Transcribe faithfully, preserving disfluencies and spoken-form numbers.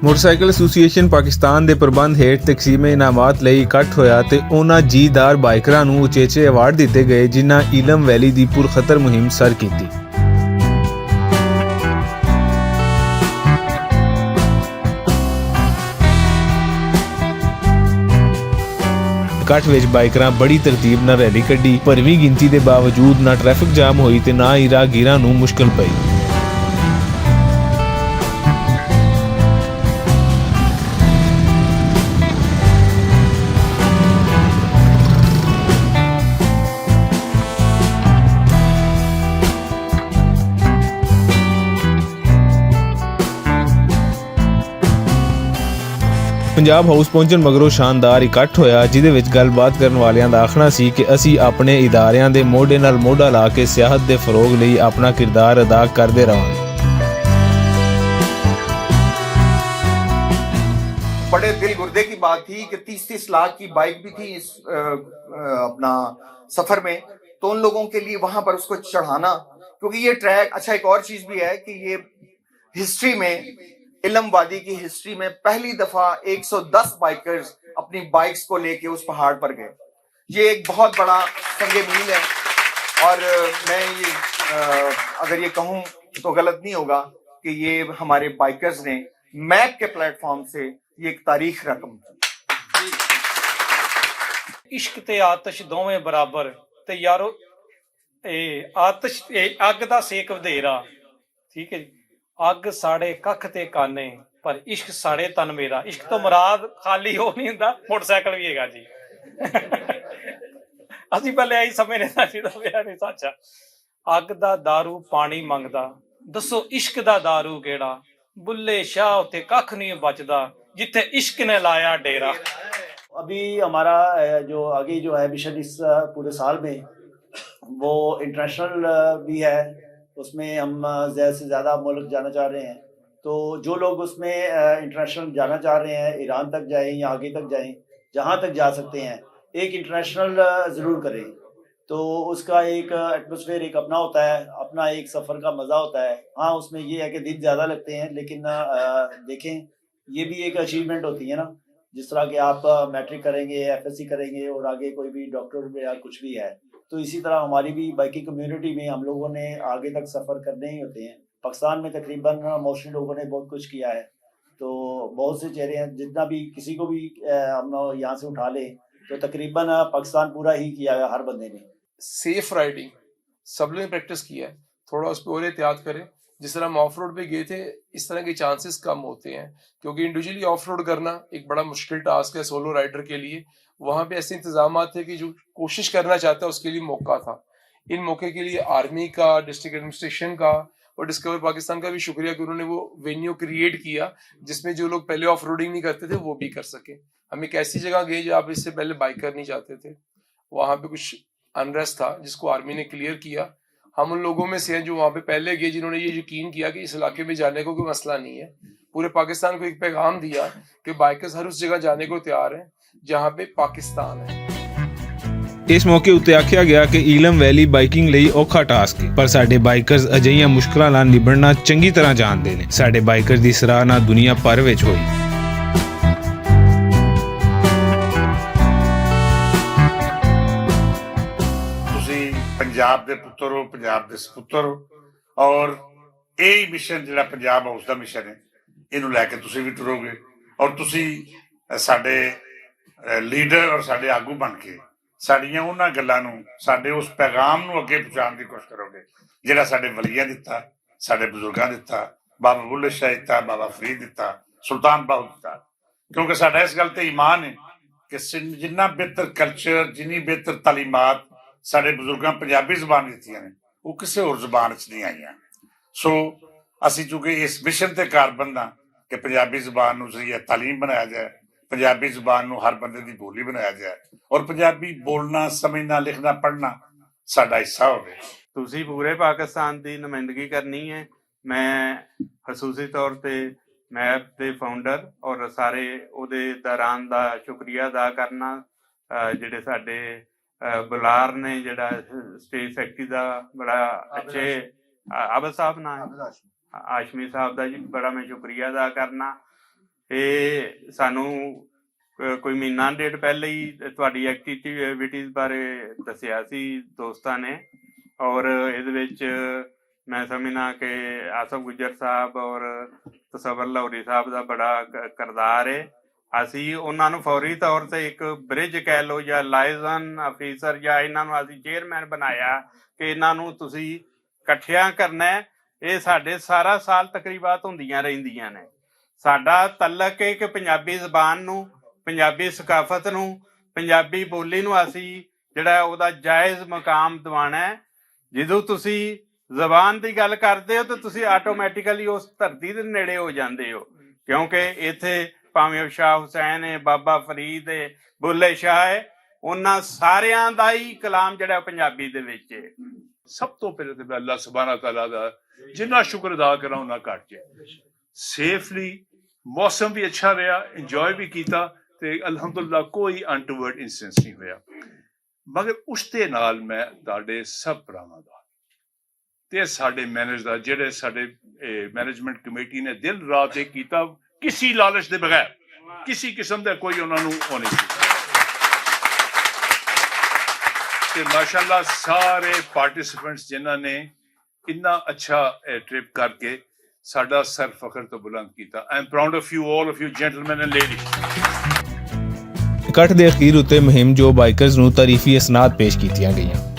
موٹرسائیکل ایسوسی ایشن پاکستان دے پربند ہیٹھ تقسیم انعامات لئی اکٹھ ہویا تے انہاں جی دار بائیکراں نوں اچیچے ایوارڈ دتے گئے، جنہاں ایلم ویلی دی پرخطر مہم سر کیتی۔ اکٹھ وچ بائیکراں بڑی ترتیب نال ریلی کڈی، پر وی گنتی دے باوجود نہ ٹریفک جام ہوئی تے نہ ہی راہگیراں نوں مشکل پئی۔ پنجاب ہاؤس پہنچن مگروں شاندار اکٹھ ہویا، جدے وچ گل بات کرن والیاں دا آکھنا سی کہ اسی اپنے اداریاں دے موڈے نال موڈا لا کے سیاحت دے فروغ لئی اپنا کردار ادا کردے رہاں۔ بڑے دل گردے کی بات تھی کہ تیس تیس لاکھ کی بائک بھی تھی اس اپنا سفر میں، تو ان لوگوں کے لیے وہاں پر اس کو چڑھانا، کیونکہ یہ ٹریک اچھا ایک اور چیز بھی ہے کہ یہ ہسٹری میں، علم وادی کی ہسٹری میں پہلی دفعہ ایک سو دس بائیکرز اپنی بائکس کو لے کے اس پہاڑ پر گئے۔ یہ ایک بہت بڑا سنگ میل ہے، اور میں یہ اگر یہ کہوں تو غلط نہیں ہوگا کہ یہ ہمارے بائیکرز نے میپ کے پلیٹ فارم سے یہ ایک تاریخ رقم کی۔ عشق تے آتش دوویں برابر۔ تے یارو، اے آتش، اے اگ دا سیک ودھیرا، ٹھیک ہے جی۔ اگ ساڑے ککھ تے کانے، پر عشق ساڑے تن میرا۔ عشق تو مراد خالی ہو نہیں ہوندا، موٹر سائیکل بھی ہے گا جی۔ اسی پہلے آئی سمجھ نہیں سا جی، تو میرا نہیں سچا۔ اگ دا دارو پانی منگدا، دسو عشق دا دارو کیڑا؟ بلے شاہ اتے ککھ نہیں بچدا، جتھے عشق نے لایا ڈیرا۔ ابھی ہمارا جو آگے جو ہے مشن اس پورے سال میں، وہ انٹرنیشنل بھی ہے۔ اس میں ہم زیادہ سے زیادہ ملک جانا چاہ رہے ہیں۔ تو جو لوگ اس میں انٹرنیشنل جانا چاہ رہے ہیں، ایران تک جائیں یا آگے تک جائیں، جہاں تک جا سکتے ہیں، ایک انٹرنیشنل ضرور کریں۔ تو اس کا ایک ایٹماسفیئر ایک اپنا ہوتا ہے، اپنا ایک سفر کا مزہ ہوتا ہے۔ ہاں، اس میں یہ ہے کہ دن زیادہ لگتے ہیں، لیکن دیکھیں، یہ بھی ایک اچیومنٹ ہوتی ہے نا۔ جس طرح کہ آپ میٹرک کریں گے، ایف ایس سی کریں گے اور آگے کوئی بھی ڈاکٹر یا کچھ بھی ہے، تو اسی طرح ہماری بھی بائکنگ کمیونٹی میں ہم لوگوں نے آگے تک سفر کرنے ہی ہوتے ہیں۔ پاکستان میں تقریباً موسٹلی لوگوں نے بہت کچھ کیا ہے، تو بہت سے چہرے ہیں، جتنا بھی کسی کو بھی ہم یہاں سے اٹھا لیں تو تقریباً پاکستان پورا ہی کیا ہے ہر بندے نے۔ سیف رائڈنگ سب لوگوں نے پریکٹس کیا ہے، تھوڑا اس پہ اور احتیاط کریں۔ جس طرح ہم آف روڈ پہ گئے تھے، اس طرح کے چانسز کم ہوتے ہیں، کیونکہ انڈیویجولی آف روڈ کرنا ایک بڑا مشکل ٹاسک ہے سولو رائڈر کے لیے۔ وہاں پہ ایسے انتظامات تھے کہ جو کوشش کرنا چاہتا ہے اس کے لیے موقع تھا۔ ان موقع کے لیے آرمی کا، ڈسٹرکٹ ایڈمنسٹریشن کا اور ڈسکور پاکستان کا بھی شکریہ کہ انہوں نے وہ وینیو کریئٹ کیا جس میں جو لوگ پہلے آف روڈنگ نہیں کرتے تھے وہ بھی کر سکے۔ ہم ایک ایسی جگہ گئے جہاں پہ اس سے پہلے بائیکر نہیں جاتے تھے، وہاں پہ کچھ انریسٹ تھا جس کو آرمی نے کلیئر کیا۔ ہم ان لوگوں میں سے ہیں جو وہاں پہ پہلے گئے، جنہوں نے یہ یقین کیا کہ اس علاقے میں جانے کو کوئی مسئلہ نہیں ہے۔ پورے پاکستان کو ایک پیغام دیا کہ بائیکرز ہر اس جگہ جانے کو تیار ہیں جہاں پہ پاکستان ہے۔ اس موقع اتے آکھیا گیا کہ ایلم ویلی بائیکنگ لئی اوکھا ٹاسک ہے، پر ساڈے بائیکرز اجہیاں مشکلاں نال نبڑنا چنگی طرح جانتے نے۔ ساڈے بائیکرز دی سراہنا دنیا بھر وچ ہوئی۔ تسی پنجاب دے پتر ہو، پنجاب دے سپتر ہو، اور اے مشن جڑا پنجاب ہاؤس دا مشن ہے، اینوں لے کے تسی بھی ٹرو گے اور تسی ساڈے لیڈر اور ساڈے آگو بن کے ساڈیاں انہاں گلاں نوں، ساڈے اس پیغام نوں اگے پہنچان دی کوشش کرو گے جڑا ساڈے ولیاں دتا، ساڈے بزرگاں دتا، بابا بلے شاہ دتا، بابا فرید دتا، سلطان باہو دتا۔ کیونکہ ساڈا اس گل تے ایمان ہے کہ جنہ بہتر کلچر، جنی بہتر تعلیمات ساڈے بزرگاں پنجابی زبان دتیاں نے، وہ کسے ہور زبان وچ نہیں آئیاں۔ سو اسی چونکہ اس مشن تے کاربند ہاں کہ پنجابی زبان نوں ذریعہ تعلیم بنایا جائے، پنجابی زبان نوں ہر بندے دی بولی بنایا جائے اور پنجابی بولنا، سمجھنا، لکھنا، پڑھنا ساڈا حصہ ہوے۔ تسی پورے پاکستان دی نمائندگی کرنی ہے۔ میں خصوصی طور تے میپ دے فاؤنڈر اور سارے اودے داران دا شکریہ ادا کرنا، جڑے ساڈے بلار نے، جڑا اسٹیج سیکرٹری دا بڑا اچھے، عابد صاحب ناں ہے، ہاشمی صاحب دا جی بڑا میں شکریہ ادا کرنا۔ ਇਹ ਸਾਨੂੰ ਅਹ, ਕੋਈ ਮਹੀਨਾ ਡੇਢ ਪਹਿਲੇ ਹੀ ਤੁਹਾਡੀ ਐਕਟੀਵਿਟੀਜ਼ ਬਾਰੇ ਦੱਸਿਆ ਸੀ ਦੋਸਤਾਂ ਨੇ। ਔਰ ਇਹਦੇ ਵਿੱਚ ਮੈਂ ਸਮਝਣਾ ਕਿ ਆਸਫ ਗੁੱਜਰ ਸਾਹਿਬ ਔਰ ਤਸੱਵਰ ਲਾਹੌਰੀ ਸਾਹਿਬ ਦਾ ਬੜਾ ਕ- ਕਿਰਦਾਰ ਹੈ। ਅਸੀਂ ਉਹਨਾਂ ਨੂੰ ਫੌਰੀ ਤੌਰ ਤੇ ਇੱਕ ਬ੍ਰਿਜ ਕਹਿ ਲਓ ਜਾਂ ਲਾਇਜ਼ਨ ਅਫੀਸਰ, ਜਾਂ ਇਹਨਾਂ ਨੂੰ ਅਸੀਂ ਚੇਅਰਮੈਨ ਬਣਾਇਆ ਕਿ ਇਹਨਾਂ ਨੂੰ ਤੁਸੀਂ ਇਕੱਠਿਆਂ ਕਰਨਾ ਹੈ। ਇਹ ਸਾਡੇ ਸਾਰਾ ਸਾਲ ਤਕਰੀਬਾਤ ਹੁੰਦੀਆਂ ਰਹਿੰਦੀਆਂ ਨੇ। ਸਾਡਾ ਤਲਕ ਹੈ ਕਿ ਪੰਜਾਬੀ ਜ਼ਬਾਨ ਨੂੰ, ਪੰਜਾਬੀ ਸਕਾਫਤ ਨੂੰ, ਪੰਜਾਬੀ ਬੋਲੀ ਨੂੰ ਅਸੀਂ ਜਿਹੜਾ ਉਹਦਾ ਜਾਇਜ਼ ਮਕਾਮ ਦਿਵਾਣਾ ਹੈ। ਜਦੋਂ ਤੁਸੀਂ ਜ਼ਬਾਨ ਦੀ ਗੱਲ ਕਰਦੇ ਹੋ ਤਾਂ ਤੁਸੀਂ ਆਟੋਮੈਟਿਕਲੀ ਉਸ ਧਰਤੀ ਦੇ ਨੇੜੇ ਹੋ ਜਾਂਦੇ ਹੋ, ਕਿਉਂਕਿ ਇੱਥੇ ਭਾਵੇਂ ਉਹ ਸ਼ਾਹ ਹੁਸੈਨ ਹੈ, ਬਾਬਾ ਫਰੀਦ ਹੈ, ਬੁੱਲੇ ਸ਼ਾਹ ਹੈ, ਉਹਨਾਂ ਸਾਰਿਆਂ ਦਾ ਹੀ ਕਲਾਮ ਜਿਹੜਾ ਉਹ ਪੰਜਾਬੀ ਦੇ ਵਿੱਚ ਹੈ। سب تو پہلے تو میں اللہ سبحانہ تعالیٰ دا جنہ شکر ادا کراں انہاں گھٹ جائے۔ سیفلی، موسم بھی اچھا رہا، انجوائے بھی کیتا، تے الحمدللہ کوئی انٹورڈ انسٹنس نہیں ہویا۔ مگر اس دے نال میں تہاڈے سب بھراواں دا تے ساڈے مینج دا، جڑے ساڈے مینجمنٹ کمیٹی نے دن رات ایک کیتا، کسی لالچ دے بغیر، کسی قسم دا کوئی انہاں نوں او نہیں کیتا۔ تے ماشاءاللہ سارے پارٹیسپنٹس جنہاں نے اتنا اچھا ٹرپ کر کے ساڈا سر فخر تو بلند کیتا۔ I am proud of you, all of you gentlemen and ladies. اکٹھ دے اخیر اتے مہم جو بائیکرز نوں تعریفی اسناد پیش کیتیاں گئیاں۔